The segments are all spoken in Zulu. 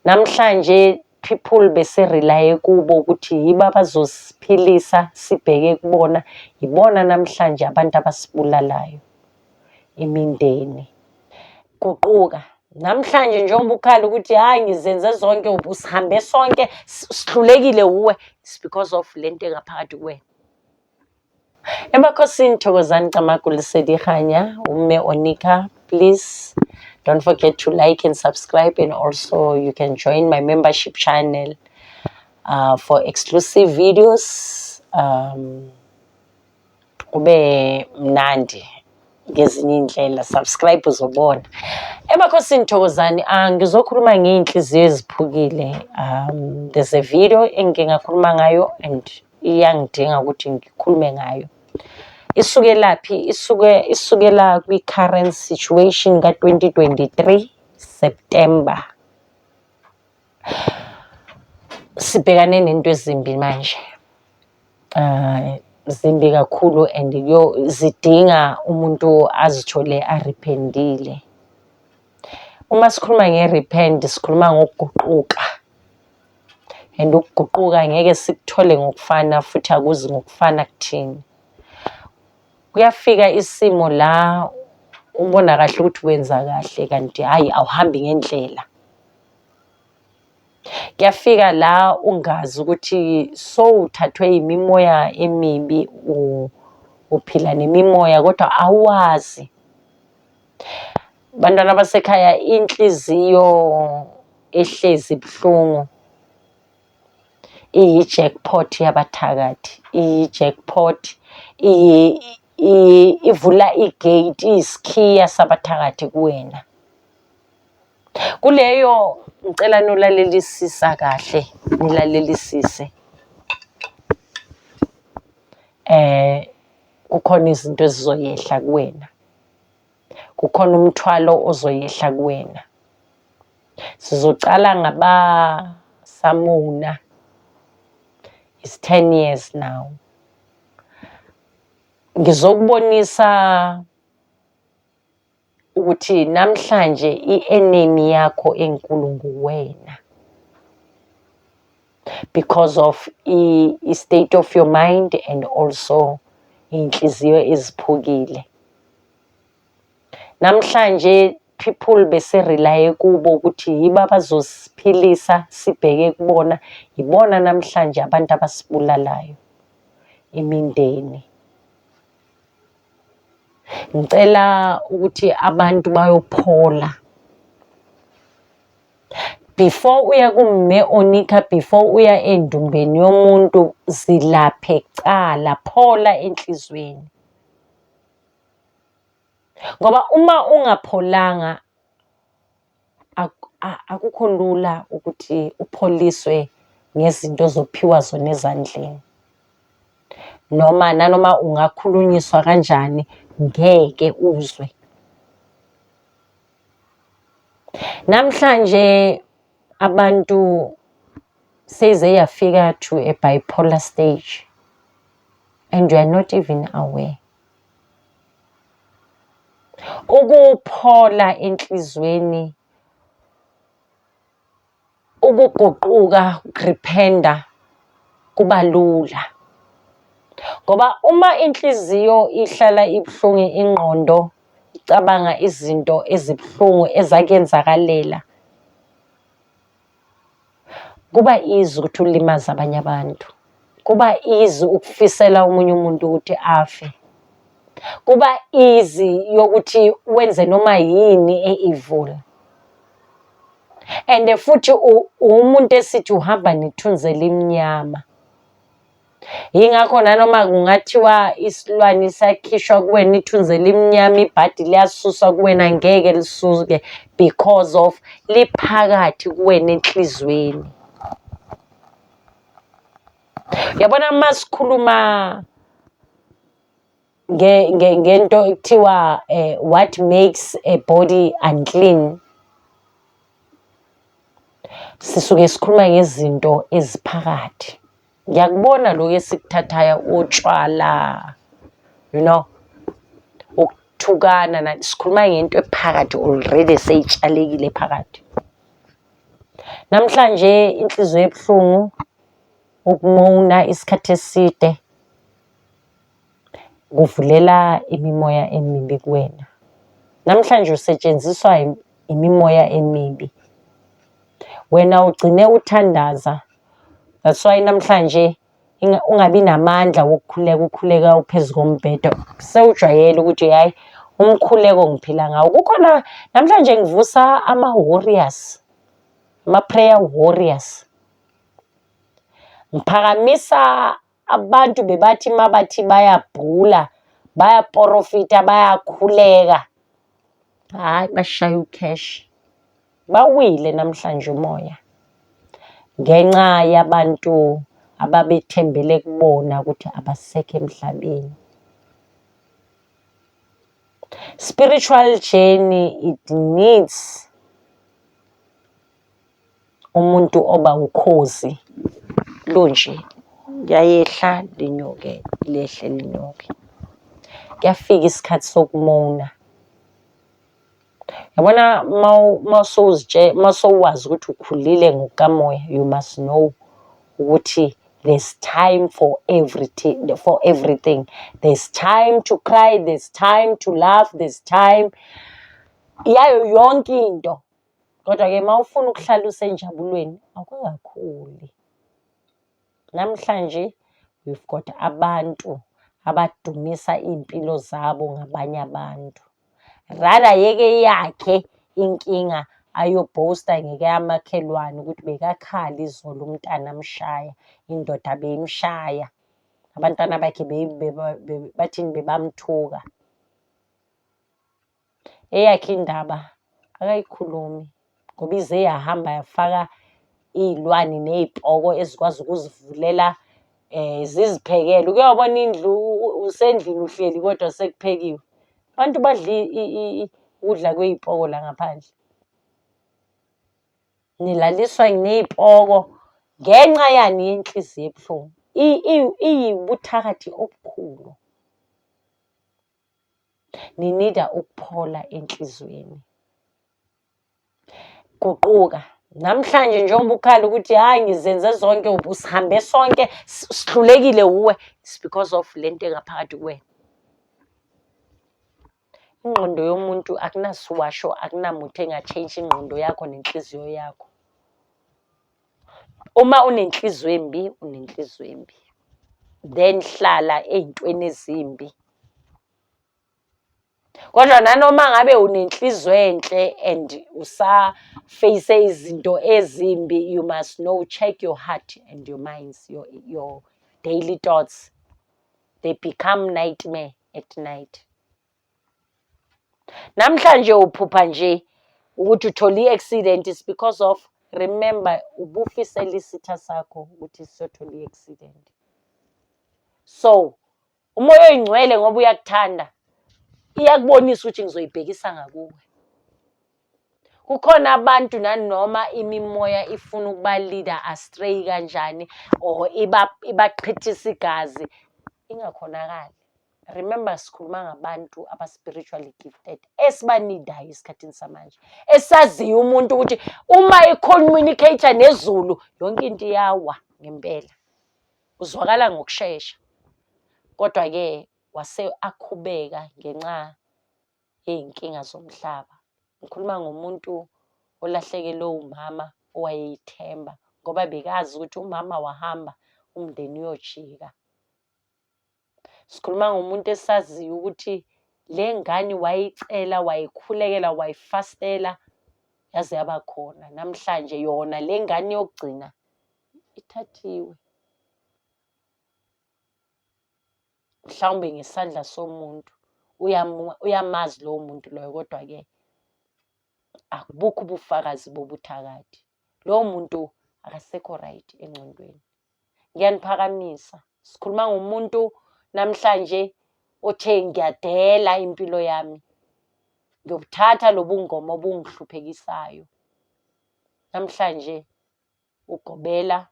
Namhlanje people bese-rely-e kubo ukuthi yibo abazosiphilisa, sibheke kubona, yibona namhlanje abantu abasibulalayo, imindeni. Guquka. Namhlanje njengoba ukhala ukuthi hhayi ngizenze zonke, sihambe sonke, sihlulekile wuwe, it's because of le nto engaphakathi kuwena. Emakhosini Thokozani Camagu Lesedi Kganya, uMme Onika. Please don't forget to like and subscribe, and also you can join my membership channel for exclusive videos. Kube mnandi ngezinye iy'ndlela, subscribe uzobona. Emakhosini Thokozani, ngizokhuluma ngey'nhliziyo eziphukile. There's a video engike ngakhuluma ngayo and iyangidinga ukuthi ngikhulume ngayo. Isukelaphi? Isuke isukela kwi-current situation ka-2023 September. Sibhekane nento ezimbi manje. Zimbi kakhulu and zidinga umuntu azithole arepentile. Uma sikhuluma nge-repent, sikhuluma ngokuguquka. And ukuguquka ngeke sikuthole ngokufana futhi akuzi ngokufana kuthini. Kuyafika isimo la ubona kahle ukuthi wenza kahle kanti hhayi awuhambi ngendlela. Kuyafika la ungazi ukuthi sowuthathwe imimoya emibi, uphila nemimoya kodwa awazi. Bantwana basekhaya, inhliziyo ehlezi ibuhlungu iyi-jackpot yabathakathi, iyi-jackpot, ivula igate, iyisikhiya sabathakathi kuwena. Kuleyo ngicela nolalelisisa kahle, nilalelisise. Kukhona izinto ezizoyehla kuwena. Kukhona umthwalo ozoyehla kuwena. Sizocala ngaba samuna. It's 10 years now. Ngizokubonisa ukuthi namhlanje i-enemy yakho enkulu nguwena. Because of i-state of your mind and also iy'nhliziyo eziphukile. Namhlanje people bese-rely-e kubo ukuthi yibo abazosiphilisa, sibheke kubona, yibona namhlanje abantu abasibulalayo, imindeni. Ngicela ukuthi abantu bayophola. Before uya kuMme Onika, before uya endumbeni yomuntu, zilaphe kucala, phola enhliziyweni. Ngoba uma ungapholanga akukho lula ukuthi upholiswe ngezinto ozophiwa zona ezandleni. Noma nanoma ungakhulunyiswa kanjani ngeke uzwe. Namhlanje abantu seze yafika to a bipolar stage and you are not even aware. Ukuphola enhliziyweni, ukuguquka, ukurepenta kuba lula. Ngoba uma inhliziyo ihlala ibuhlungu, ingqondo icabanga izinto ezibuhlungu ezakuyenzakalela, kuba easy ukuthi ulimaze abanye abantu. Kuba easy ukufisela omunye umuntu ukuthi afe. Kuba easy yokuthi wenze noma yini e-evil. And futhi umuntu esithi uhamba nethunzi elimnyama. Yingakho nanoma kungathiwa isilwane siyakhishwa kuwena, ithunzi elimnyama, ibhadi liyasuswa kuwena, ngeke lisuke because of liphakathi kuwena enhliziyweni. Uyabona uma sikhuluma ngento ekuthiwa what makes a body unclean, sisuke sikhuluma ngezinto eziphakathi. Ngiyakubona lokhu esikuthathayo, utshwala, ukuthukana, sikhuluma ngento ephakathi already seyitshalekile phakathi. Namhlanje inhliziyo ebuhlungu ukumona isikhathi eside kuvulela imimoya emibi kuwena. Namhlanje usetshenziswa imimoya emibi. Wena ugcine uthandaza. That's why namhlanje ungabi namandla wokukhuleka ukhuleka uphezu kombhedo. Sewujwayele ukuthi hhayi umkhuleko ngiphila ngawo. Kukhona namhlanje ngivusa ama-warriors, ama-prayer warriors. Ngiphakamisa abantu bebathi mabathi bayabhula, bayaporofita, bayakhuleka. Hhayi bashaya u-cash. Bawile namhlanje umoya ngenxa yabantu ababethembele kubona ukuthi abasekho emhlabeni. Spiritual journey it needs umuntu oba ukhozi lunje liyayehla linyuke lehle linyuke. Kuyafika isikhathi sokumona. Yabona mawusowuwazi ukuthi ukhulile ngokukamoya you must know ukuthi there's time for everything, for everything. There's time to cry, there's time to laugh, there's time yayo yonke into. Kodwa-ke uma ufuna ukuhlala usenjabulweni awukakhuli. Namhlanje we've got abantu abadumisa iy'mpilo zabo ngabanye abantu. Rather yeke yakhe inkinga ayobhosta ngekamakhelwane ukuthi bekakhala izolo umntana amshaya, indoda beyimshaya, abantwana bakhe bathini bebamthuka. Eyakhe indaba akayikhulumi ngoba ize yahamba yafaka iy'lwane ney'poko ezikwazi ukuzivulela ziziphekele. Uke wabona indlu usendlini uhleli kodwa sekuphekiwe. Abantu badla ukudla kwey'poko la ngaphandle. Nilaliswa ney'poko ngenxa yani yenhliziyo ebuhlungu. Iyibuthakathi obukhulu. Ninida ukuphola enhliziyweni. Guquka. Namhlanje njengoba ukhala ukuthi hhayi ngizenze zonke sihambe sonke sihlulekile wuwe, it's because of le nto engaphakathi kuwena. Ingqondo yomuntu akunasiwasho, akunamuthi engatshentsha ingqondo yakho nenhliziyo yakho. Uma unenhliziyo embi, unenhliziyo embi. Then hlala ey'ntweni ezimbi. Kodwa nanoma ngabe unenhliziyo enhle and usafeyise izinto ezimbi, you must know, check your heart and your minds, your daily thoughts. They become nightmare at night. Namhlanje uphupha nje ukuthi uthole i-accident is because of remember ubufisela isitha sakho ukuthi siyothola i-accident. So umoya oyingcwele ngoba uyakuthanda iyakubonisa ukuthi ngizoyibhekisa ngakuwe. Kukhona abantu nanoma imimoya ifuna ukuba leader astray kanjani or ibaqhithisa igazi ingakhonakali. Remember sikhuluma ngabantu aba-spiritually gifted esibanidayo esikhathini samanje, esaziyo umuntu ukuthi uma e-communicate nezulu yonke into iyawa ngempela, uzwakala ngokushesha. Kodwa-ke wase akhubeka ngenxa yey'nkinga zomhlaba. Ngikhuluma ngomuntu olahlekelwe umama owayeyithemba ngoba bekazi ukuthi umama wahamba umndeni uyojika. Sikhuluma ngomuntu esaziyo ukuthi le ngane wayicela, wayikhulekela, wayifastela yaze yaba khona. Namhlanje yona le ngane yokugcina ithathiwe. Mhlawumbe ngesandla somuntu. Uyamazi lowo muntu loyo kodwa-ke akubukho ubufakazi bobuthakathi. Lowo muntu akasekho right engqondweni. Ngiyaniphakamisa. Sikhuluma ngomuntu namhlanje othe ngiyadela impilo yami. Ngiyobuthatha lobungoma obungihluphekisayo. Namhlanje ugobela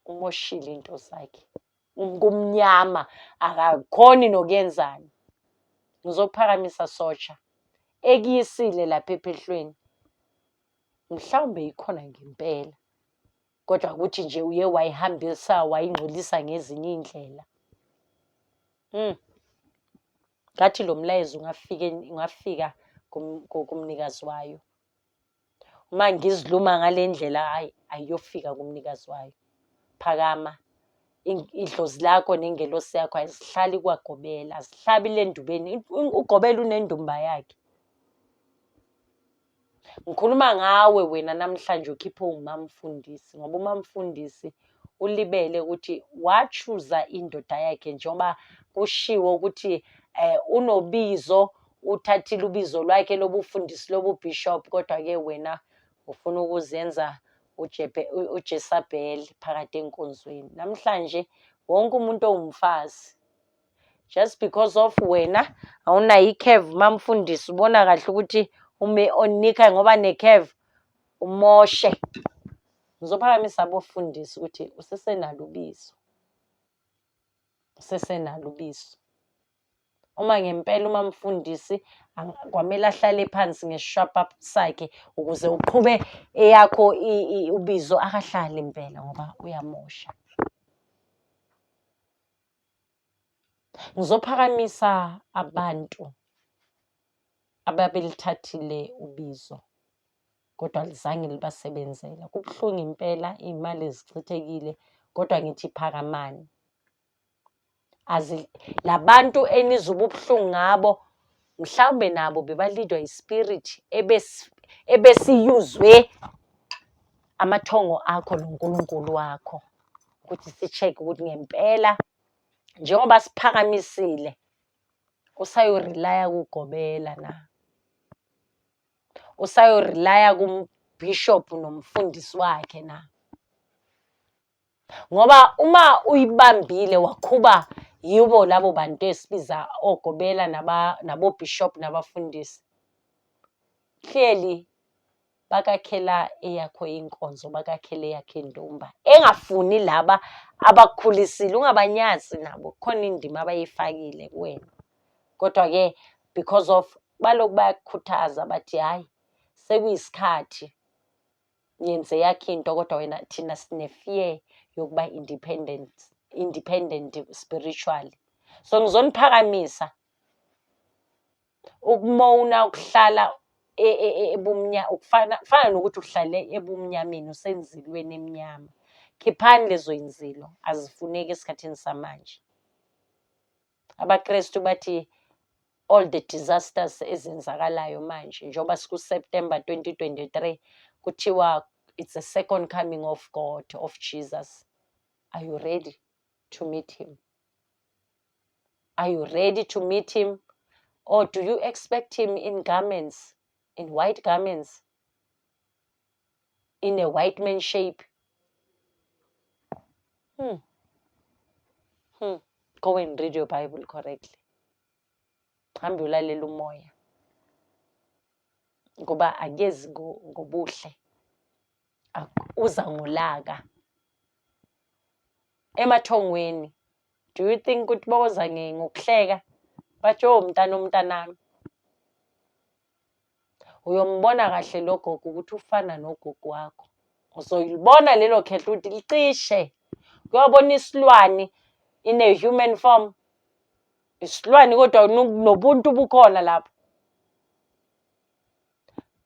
umoshile into zakhe. Kumnyama akakhoni nokuyenzani. Ngizokuphakamisa sotsha ekuyisile lapha ephehlweni. Mhlawumbe ikhona ngempela, kodwa ukuthi nje uye wayihambisa wayingcolisa ngezinye iy'ndlela. Ngathi lo mlayezo ungafika ungafika kumnikazi wayo. Uma ngiziluma ngale ndlela, hhayi ayiyofika kumnikazi wayo. Phakama, idlozi lakho nengelosi yakho azihlali kwagobela, azihlabi le ndubeni. Ugobela unendumba yakhe. Ngikhuluma ngawe wena namhlanje ukhiphe umamfundisi ngoba umamfundisi ulibele ukuthi wachuza indoda yakhe njengoba kushiwo ukuthi eh unobizo uthathile ubizo lwakhe lobufundisi lobubishop kodwa ke wena ufuna ukuzenza uJezebel phakathi enkonzweni. Namhlanje wonke umuntu owumfazi just because of wena awunayo i-curve mamfundisi ubona kahle ukuthi ume onika ngoba ne-curve umoshe. Ngizophakamisa abofundisi ukuthi usesenalo ubizo, usesenalo ubizo. Uma ngempela umamfundisi kwamele ahlale phansi ngesishwapha sakhe ukuze uqhube eyakho ubizo, akahlali impela ngoba uyamosha. Ngizophakamisa abantu ababelithathile ubizo kodwa alizange libasebenzela. Kubuhlungu impela, iy'mali zichithekile kodwa ngithi phakamani. Labantu enizwa ubuhlungu ngabo mhlawumbe nabo bebalidwa i-spirit ebesiyuzwe amathongo akho noNkulunkulu wakho ukuthi si-check ukuthi ngempela njengoba siphakamisile usayorelaya kugobela na, usayorelaya kumbhishobhu nomfundisi wakhe na. Ngoba uma uyibambile wakhuba yibo labo bantu esibiza ogobela nabobhishobhu nabafundisi, clearly bakakhela eyakho inkonzo, bakakhela eyakho indumba engafuni laba abakukhulisile. Ungabanyazi nabo, kukhona indima abayifakile kuwena. Kodwa-ke because of balokhu bayakukhuthaza bathi hhayi sekuyisikhathi yenze yakho into kodwa wena thina sine-fear yokuba independent, independent spiritually. So ngizoniphakamisa ukumowuna ukuhlala ukufana kufana nokuthi uhlale ebumnyameni usenzilweni emnyama. Khiphani lezo yinzilo, azifuneki esikhathini samanje. AbaKrestu bathi all the disasters ezenzakalayo manje njengoba siku-September 2023 kuthiwa it's the second coming of God, of Jesus. Are you ready to meet him? Are you ready to meet him? Or do you expect him in garments, in white garments, in a white man shape? Go and read your Bible correctly. Hambe ulalela umoya. Ngoba akezi ngobuhle. Uza ngolaka. Emathongweni. Do you think ukuthi boza ngokuhleka? Bathi oh mntana omntanami. Uyombona kahle lo gogo ukuthi ufana nogogo wakho. Uzoyibona lelo khehla ukuthi licishe. Uyobona isilwane in a human form. Isilwane kodwa nobuntu bukhona lapho.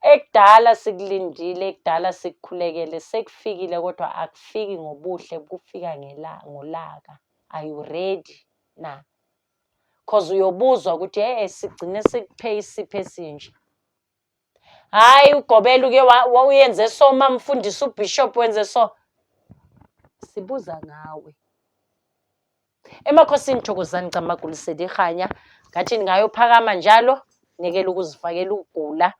Ekudala sikulindile, ekudala sikukhulekele, sekufikile kodwa akufiki ngobuhle, kufika ngolaka. Are you ready na? Cause uyobuzwa ukuthi eh sigcine sikuphe isipho esinje. Hhayi ugobela uke uyenze so mamfundisi ubishop wenze so. Sibuza ngawe. Emakhosini Thokozani Camagu Sedikganya ngathi ningayophakama njalo nikele ukuzifakela ukugula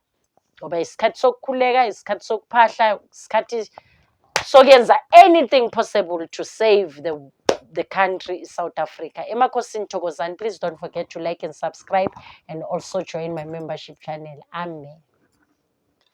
ngoba isikhathi sokukhuleka, isikhathi sokuphahla, isikhathi sokuyenza anything possible to save the country South Africa. Emakhosini Thokozani, please don't forget to like and subscribe and also join my membership channel. Amen.